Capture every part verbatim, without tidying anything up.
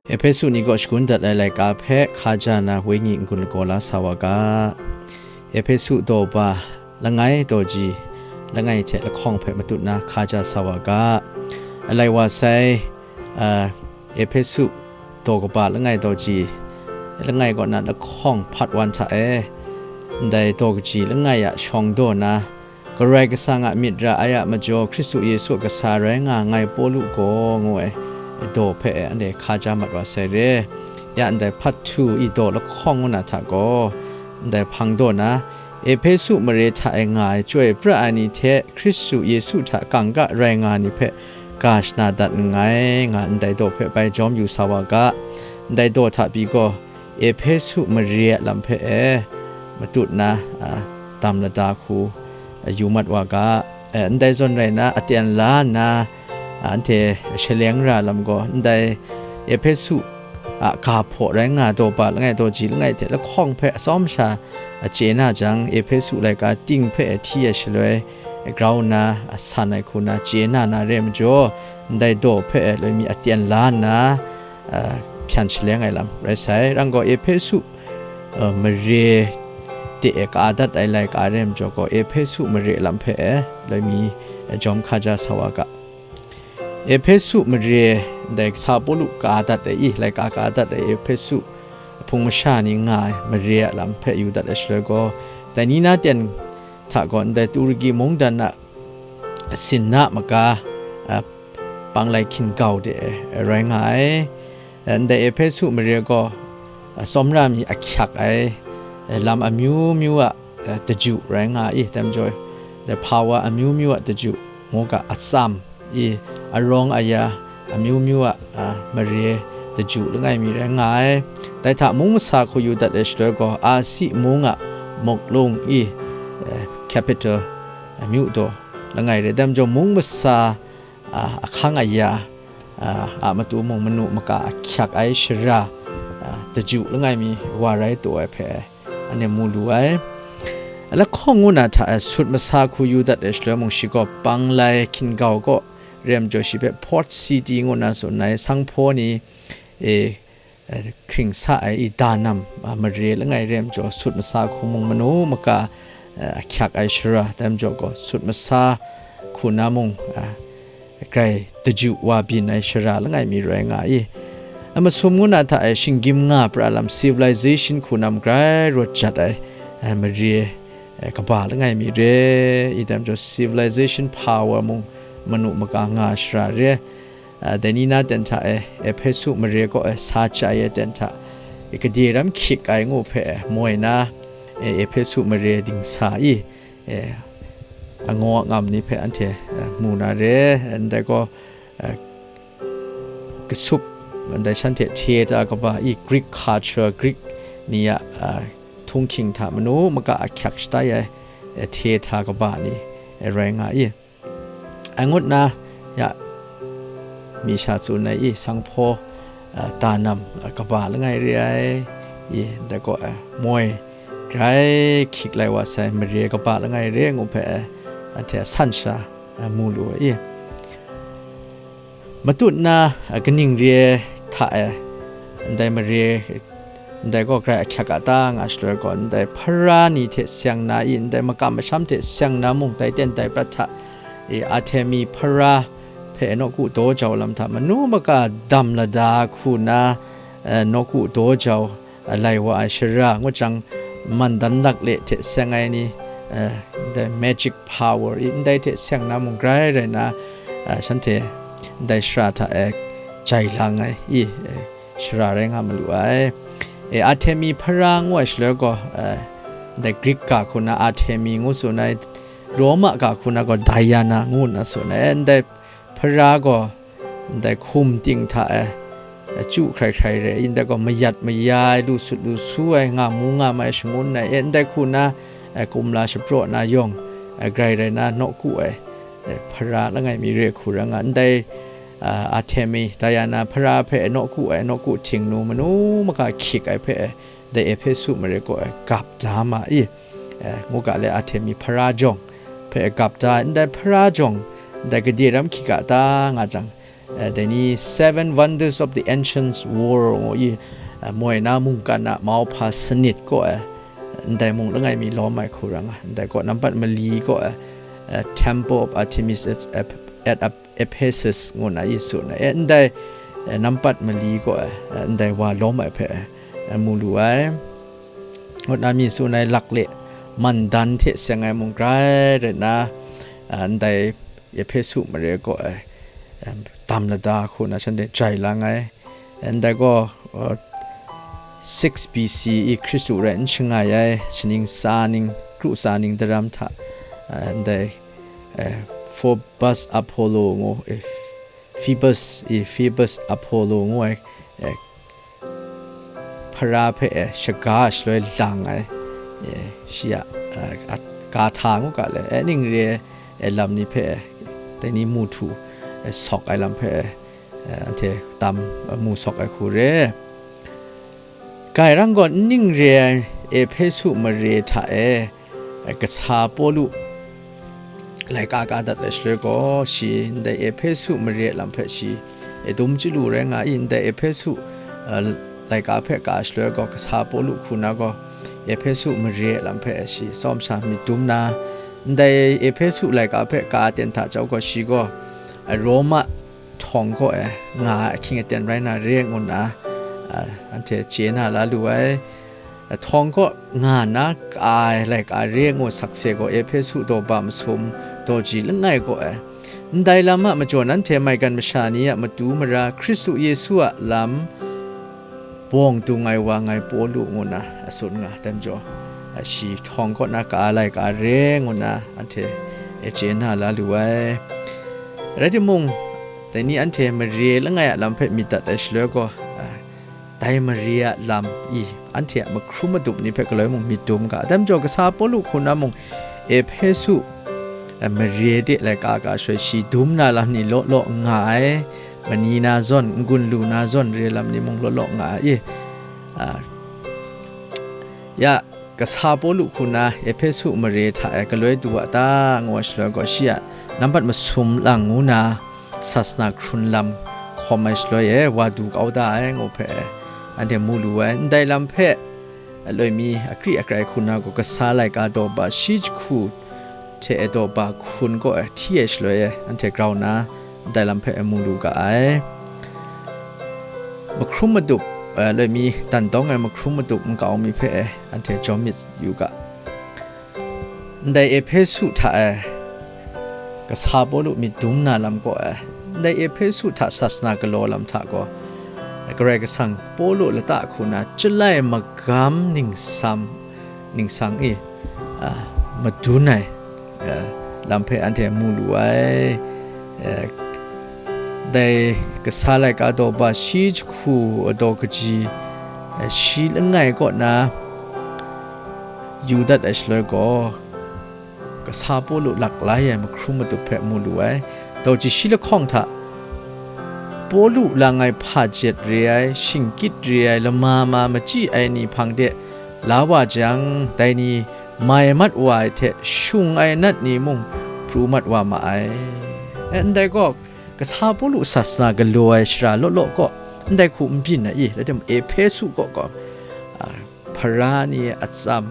Ehpesu ni kaw shagun dat ai laika hpe hkaja na wenyi n-gun lagaw la sa wa ga. Ehpesu daw ba langai daw ji langai hte lahkawng hpe matut na hkaja sa wa ga. Alai wa sai, a, Ehpesu daw kaba langai daw ji langai kaw na lahkawng part one hta e, ndai daw kaji langai a shawng daw na, Karai Kasang a myit ra ai a majaw Hkristu Yesu a kasa rai nga nngai Pawlu gaw, ngu ai daw hpe anhte hkaja mat wa sai re. Ya ndai part two i daw lahkawng ngu na hta gaw, ndai hpang daw na, Ehpesu mare hta e nga ai chyoi pra ai ni hte Hkristu Yesu hta kangka rai nga ni hpe ga shana dat nngai, nga ndai daw hpe bai jawm yu sa wa ga. Ndai daw hta pyi gaw, Ehpesu mare a lam hpe e matut na, a, dam lada hku, a, yu mat wa ga. E, ndai zawn rai na, aten la nna, a, anhte shaleng ra lam gaw, ndai Ehpesu a ga hpaw rai nga daw ba langai daw ji langai hte lahkawng hpe atsawm sha a chye na jang, Ehpesu laika ting hpe hti ai shaloi, grau nna a san ai hku na chye na na re majaw, ndai daw hpe loi mi aten la nna, a, hpyan shaleng ai lam rai sai. Rang gaw, Ehpesu, a, mare de e ka dat ai laika re majaw gaw, Ehpesu mare lam hpe e loi mi, a, jawm hkaja sa wa ga. Ehpesu mare, ndai kasa Pawlu ka dat ai i, laika ka dat ai Ehpesu hpung masha ni nga ai mare a lam hpe yu dat ai shaloi gaw, dai ni na ten hta gaw ndai Turki mungdan a sin na maga, a, panglai hkin gau de ai rai nga ai. Ndai Ehpesu mare gaw, a, tsawmra mi ahkyak ai, a, lam amyu myu a, a, daju rai nga i, dai majaw, dai hpawa amyu myu a daju, ngu ga atsam i, arawng aya amyu myu a, a, mare daju langai mi rai nga ai. Dai hta mung masa hku yu dat ai shaloi gaw, Asi mung a muklung i, a, capital, a, myu daw langai re. Dai majaw mung masa, a, ahkang aya, a, a matu mung manu maka ahkyak ai shara, a, daju langai mi wa rai taw ai hpe anhte mu lu ai. Lahkawng ngu na hta e sut masa hku yu dat ai shaloi mung, shi gaw panglai hkin gau kaw re majaw, shi hpe port city ngu na tsun ai, sanghpaw ni, e, e, hkring sa ai i, danam, a, mare langai re majaw, sut masa hku mung manu maka, e, ahkyak ai shara, dai majaw gaw sut masa hku na mung, a, grai daju wa byin ai shara langai mi rai nga i. A masum ngu na hta e shinggyim nga pra lam, civilization hku na mung grai rawt jat ai, e, mare, e, kaba langai mi re i, dai majaw civilization power mung manu maka nga shara re. A, dai ni na ten hta e, Ehpesu mare kaw e sa chya ai ten hta, e, gade ram hkyik ai ngu hpe moi na, e, Ehpesu mare dingsa i, e, angaw angam ni hpe anhte, e, mu na re. Ndai gaw, e, kasup, ndai shanhte theatre kaba i, Greek culture, Greek ni a, a, htunghking hta manu maka ahkyak shatai ai, e, theatre kaba ni, e, rai nga i. Angut na, ya, mi sha tsun ai i, sanghpaw, a, danam, a, kaba langai re ai i, ndai gaw, a, moi grai hkyik lai wa sai, mare kaba langai re ngu hpe, a, anhte a san sha, a, mu lu ai i. Matut na, a, kaning re hta e, ndai mare, ndai gaw grai ahkyak a ta nga shaloi gaw, ndai hpara ni hte seng na i, ndai makam masham hte seng na mung, dai ten dai prat hta e, Artemi hpara hpe nawku daw jau lam hta, manu maka dam lada hku na, e, nawku daw jau, a, lai wa ai shara ngut jang, mandan lakle hte seng ai ni, e, ndai magic power i, ndai hte seng na mung grai rai na, a, shanhte ndai shara hta e jai lang ai i, e, shara rai nga malu ai. E, Artemi hpara ngu ai shaloi gaw, e, ndai Greek ga hku na Artemi ngu tsun ai, Roma ga hku na gaw Diana ngu nna tsun ai. Ndai hpara gaw ndai hkum ting hta e, e, chyu hkrai hkrai re ai, ndai gaw mayat maya ai, lu sut lu su ai, nga mu nga mai shangun ai, e, ndai hku na, e, kumla shapraw na yawng, e, grai rai na nawku ai, e, hpara langai mi re hku rai nga, ndai, a, Artemi, Diana hpara hpe nawku ai, nawku htingnu manu maka hkyik ai hpe, dai Ehpesu mare kaw e gap da ma i, e, ngu ga le, Artemi hpara jawng hpe gap da ai, ndai hpara jawng, ndai gade ram hkyik a ta nga jang, Eh, dai ni Seven Wonders of the Ancient World ngu i, eh, moi na mungkan a mauhpa sanit kaw ai, ndai mung langai mi lawm ai hku ra nga. Ndai kaw nampat mali kaw ai, eh, Temple of Artemis at, at, at Ephesus ngu na i tsun ai. Eh, ndai, eh, nampat mali kaw ai, eh, ndai wa lawm ai hpe, eh, mu lu ai. Ngut na mi tsun ai lak le mandan hte seng ai mung grai rai nna, ah, ndai Ehpesu mare kaw ai, em, dam lada hku na shanhte jai lang ai. Ndai gaw, uh, six B C E Hkristu rai n shangai ai, shaning tsa ning, kru tsa ning daram hta, uh, ndai, eh, Phoebus Apollo ngu, eh, Phoebus, eh, Phoebus Apollo ngu ai, eh, hpara hpe, eh, shaga shaloi lang ai, eh, shi a, eh, a, ga hta ngu ga le, eh, ning re ai, eh, lam ni hpe, eh, dai ni mu htu, eh, sawk ai lam hpe, eh, anhte tam, eh, mu sawk ai hku re. Grai rang gaw, nning re ai Ehpesu mare hta e, eh, kasa Pawlu laika ka dat ai shaloi gaw, shi ndai Ehpesu mare a lam hpe shi, eh, dum chyalu rai nga i, ndai Ehpesu, eh, laika hpe ka ai shaloi gaw, kasa Pawlu hku na gaw, Ehpesu mare a lam hpe shi tsawm sha myit dum na, ndai Ehpesu laika hpe ka ten hta jau gaw, shi gaw, eh, Roma htawng kaw e nga ai ahkying aten rai na re ngu nna, a, anhte chye na la lu ai. Htawng kaw nga nna ka ai laika re ngu sakse gaw, Ehpesu daw ba masum daw ji langai kaw e. Ndai lam a majaw, nanhte maigan masha ni a matu mara, Hkristu Yesu a lam bawng dung ai wa ngai Pawlu ngu nna a tsun nga ai majaw, a, shi htawng kaw na ka ai laika re ngu nna anhte e chye na la lu ai. Rai timung, dai ni anhte mare langai a lam hpe myit dat ai shaloi gaw, a, dai mare a lam i anhte a mahkrum madup ni hpe galoi mung myit dum ga. Dai majaw, kasa Pawlu hku na mung Ehpesu, a, mare de laika ka shaloi shi dum na lam ni law law nga ai, mani na zawn, n-gun lu na zawn re lam ni mung law law nga ai. A, ya, kasa Pawlu hku na Ehpesu mare hta e galoi du wa ta, ngu ai shaloi gaw, shi a nampat masum lang ngu na sasana hkrun lam hkawm ai shaloi e wa du kau da ai, ngu hpe anhte mu lu ai. Ndai lam hpe loi mi akri akrai hku na gaw, kasa laika daw ba shi jahku hte e daw ba hkun kaw e hti ai shaloi e anhte grau nna, ndai lam hpe mu lu ga ai. Mahkrum madup, eh, loi mi dan dawng ai mahkrum madup nkau mi hpe, eh, anhte jawm myit yu ga. Ndai Ehpesu hta e kasa Pawlu myit dum na lam kaw e, ndai Ehpesu hta sasana galaw lam hta gaw, Karai Kasang Pawlu lata hku na chyalai magam ningsam, ningsang e, a, madun ai, a, lam hpe anhte mu lu ai. A, dai kasa laika daw ba shi jahku daw kaji, a, shi langai kaw na yu dat ai shaloi gaw, kasa Pawlu lak lai ai mahkrum madup hpe mu lu ai. Daw ji shi lahkawng hta, Pawlu lang ai hpajet re ai, shingkyit re ai, lama ma machyi ai ni hpang de la wa jang, dai ni mai mat wa ai hte shung ai nat ni mung pru mat wa ma ai. E, ndai gaw, kasa Pawlu sasana galaw ai shara law law kaw, ndai hku n byin ai i, rai timung, Ehpesu kaw gaw, a, hpara ni a atsam,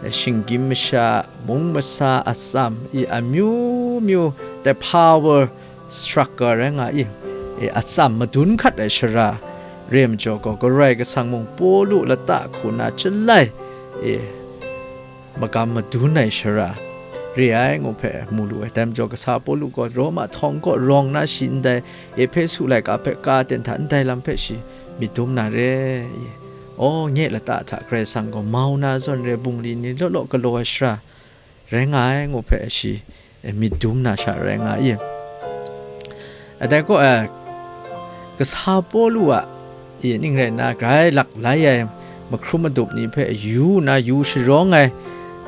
shinggyim masha, mung masa atsam i amyu myu, the power struggle rai nga i, e, atsam madun hkat ai shara re majaw gaw, Karai Kasang mung Pawlu lata hku na chyalai, e, magam madun ai shara re ai, ngu hpe mu lu ai. Dai majaw, kasa Pawlu gaw Roma htawng kaw rawng na shi ndai Ehpesu laika hpe ka ten hta ndai lam hpe shi myit dum na re i, aw, nye lata hta Karai Kasang gaw mau na zawn re bungli ni law law galaw ai shara rai nga ai, ngu hpe shi, e, myit dum na sha rai nga i. Dai gaw, e, kasa Pawlu a, e, ning rai nna, grai lak lai ai mahkrum madup ni hpe yu nna yu sharawng ai,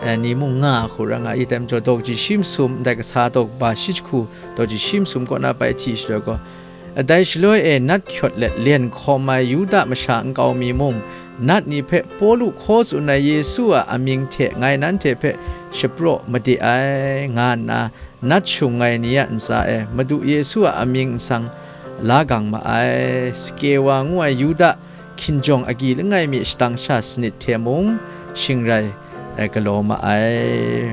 e, ni mung nga hku ra nga i. Dai majaw, daw kaji shi masum, ndai kasa daw kaba shi jahku, daw kaji shi masum kaw na bai hti shaloi gaw, dai shaloi e nat kyawt let len hkawm ai Yuda masha nkau mi mung, nat ni hpe Pawlu hkaw tsun ai Yesu a amying hte ngai nanhte hpe shapraw made ai, nga nna, nat shung ai ni a ntsa e Madu Yesu a amying nsang la gang ma ai. Skewa ngu ai Yuda hkinjawng agyi langai mi shadang sha sanit hte mung shing rai, eh, galaw ma ai.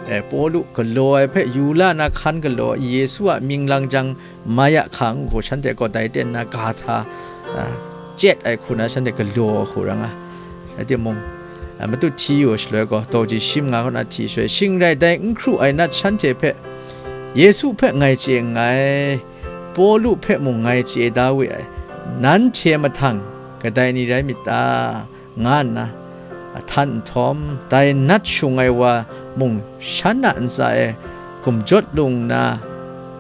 Eh, Pawlu galaw ai hpe yu la na hkan galaw, Yesu a mying lang jang mai a hka ngu hku shanhte gaw dai ten na ga hta, ah, chyet ai hku na shanhte galaw hku ra nga. Rai timung, ah, matut hti yu ai shaloi gaw, daw ji shi manga kaw na hti shaloi, shing rai dai n hkru ai nat shanhte hpe, Yesu hpe ngai chye nngai, Pawlu hpe mung ngai chye da we ai, nanhte mahtang kadai ni rai myit ta? Nga nna, a, htan nhtawm, dai nat shung ai wa mung shan a ntsa e gumjawt lung nna,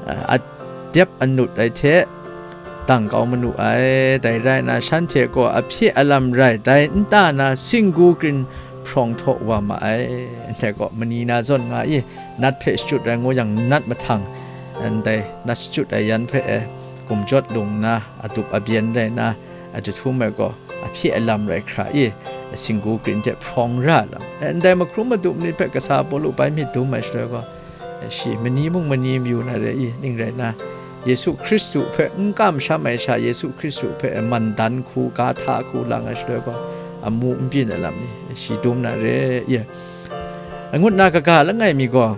a, adep anut ai hte dang kau manu ai. Dai rai nna, shanhte gaw a hpye a lam rai dai nta na singgu krin hprawng htaw wa ma ai. Ndai gaw, mani na zawn nga i, nat hpe shachyut ai ngu yang, nat mahtang, ndai nat shachyut ai yan hpe e gumjawt lung nna, adup abyen rai nna, a jahtum ai gaw, a hpye a lam rai hkra i, singgu krin hte hprawng ra lam. E, ndai mahkrum madup ni hpe kasa Pawlu bai myit dum ai shaloi gaw, e, shi mani mung mani mayu na re i, ning rai nna, Yesu Hkristu hpe n kamsham ai sha, Yesu Hkristu hpe mandan hku, ga hta hku lang ai shaloi gaw, amu n byin ai lam ni, e, shi dum na re i. Angut na kaga langai mi gaw,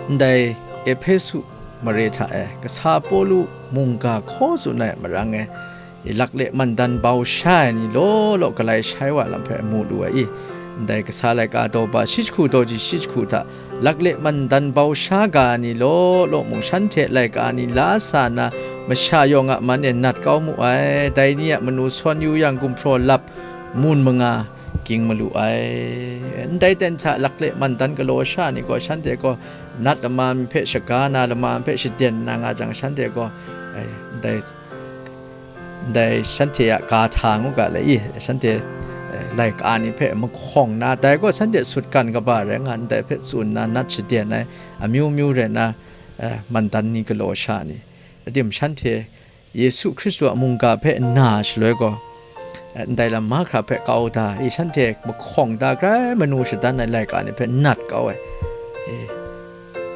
ndai Ehpesu mare hta e, kasa Pawlu mungga hkaw tsun ai marang e, i lakle mandan bau sha ai ni law law galai shai wa lam hpe mu lu ai i, ndai kasa laika daw ba shi jahku daw ji shi jahku hta, lakle mandan bau sha ga ai ni law law mung shanhte laika ni la sa na masha yawng a man e nat kau mu ai. Dai ni a manu sawn yu yang gumhpraw lap mun manga ging malu ai. Ndai ten hta lakle mandan galaw sha ni gaw shanhte gaw nat lama mi hpe shaga na, lama mi hpe shaden na nga jang, shanhte gaw, e, ndai ndai shanhte a ga hta ngu ga le i, shanhte, eh, laika ni hpe mahkawng na, dai gaw shanhte sutgan kaba rai nga ndai hpe tsun na, nat shaden ai, amyu myu rai na, eh, mandan ni galaw sha ni, adim shanhte Yesu Hkristu a mungga hpe nna shaloi gaw, eh, ndai lam mahkra hpe kau da i, shanhte mahkawng da grai manu shadan ai laika ni hpe nat kau ai. Eh,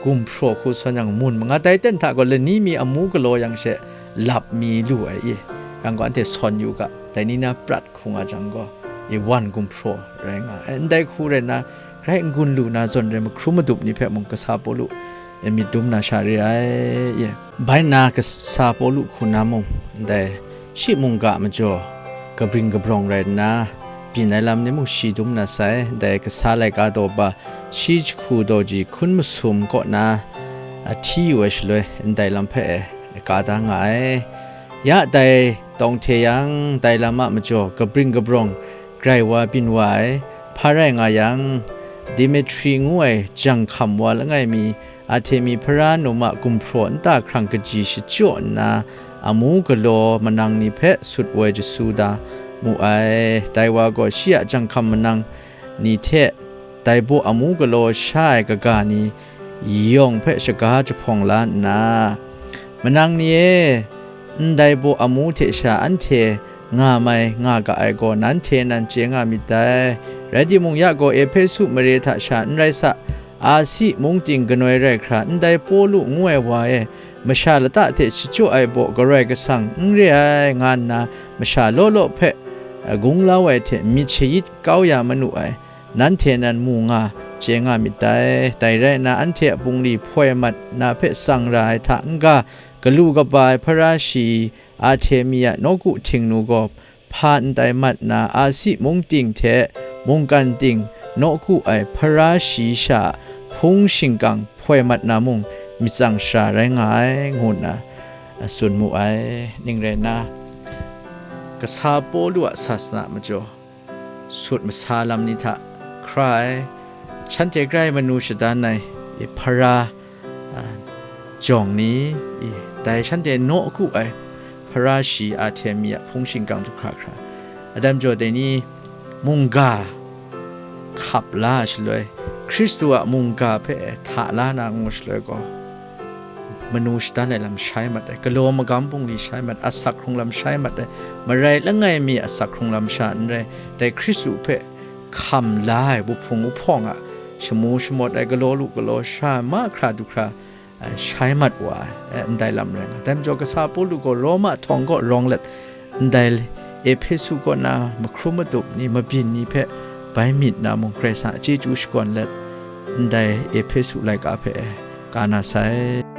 gumhpraw hku sawn yang mun manga tai ten hta gaw lani mi amu galaw yang she lap mi lu ai i, yang gaw anhte sawn yu ga, dai ni na prat hku nga jang gaw, i wan gumhpraw rai nga ai. Ndai hku rai nna, grai n-gun lu na zawn rai mahkrum madup ni hpe mung kasa Pawlu e myit dum na sha re ai i. Bai nna kasa Pawlu hku na mung, ndai shi mungga majaw kabring kabrawng rai nna, byin ai lam ni mung shi dum na sai, ndai kasa laika daw ba shi jahku daw ji hkun masum kaw na, a, hti yu ai shaloi, ndai lam hpe e ka da nga ai. Ya dai tawng hte yang, dai lam a majaw kabring kabrawng grai wa byin wa ai, hpa rai nga yang, Demetri ngu ai janghkam wa langai mi, Artemi hpara num a gumhpraw nta hkrang kaji shachyaw nna, amu galaw manang ni hpe sut woi jasu da mu ai. Dai wa gaw shi a janghkam manang ni hte dai baw amu galaw sha ai kaga ni yawng hpe shaga jahpawng la nna, "Manang ni e, ndai baw amu hte sha anhte nga mai nga ga ai gaw, nanhte nan chye nga myit dai. Rai timung, ya gaw Ehpesu mare hta sha n rai sa, Asi mung ting kanoi rai hkra, ndai Pawlu ngu ai wa e, masha lata hte shachyaw ai baw Karai Kasang n re ai, nga nna masha law law hpe, a, gunglau ai hte myit shayit kau ya manu ai, nanhte nan mu nga, chye nga myit dai. Dai rai nna, anhte a bungli hpoi mat na hpe tsang ra ai hta n-ga, galu kaba ai hpara shi Artemi a nawku htingnu gaw, hpa ndai mat na Asi mung ting hte mungkan ting nawku ai hpara shi sha a hpung shingkang hpoi mat na mung myit tsang shara rai nga ai," ngu nna, a, tsun mu ai. Ning rai nna, kasa Pawlu a sasana majaw sut masa lam ni hta hkra ai, shanhte grai manu shadan ai, i, hpara, a, jawng ni, i, dai shanhte nawku ai hpara shi Artemi a hpung shingkang du hkra hkra, adan jaw dai ni mungga hkap la ai shaloi, Hkristu a mungga hpe hta la na ngu shaloi gaw, manu shadan ai lam shai mat ai, galaw magam bungli shai mat, asak hkrung lam shai mat ai, marai langai mi asak hkrung lam sha n rai, dai Hkristu hpe hkam la ai wuhpung wuhpawng a shamu shamawt ai, galaw lu galaw sha ai mahkra du hkra, shai mat wa ai, ndai lam rai nga. Dai majaw, kasa Pawlu gaw Roma htawng kaw rawng let, ndai Ehpesu kaw na mahkrum matup ni, mabyin ni hpe bai myit na mung, Karai Kasang a chyeju shakawn let, ndai Ehpesu laika hpe ka na sai.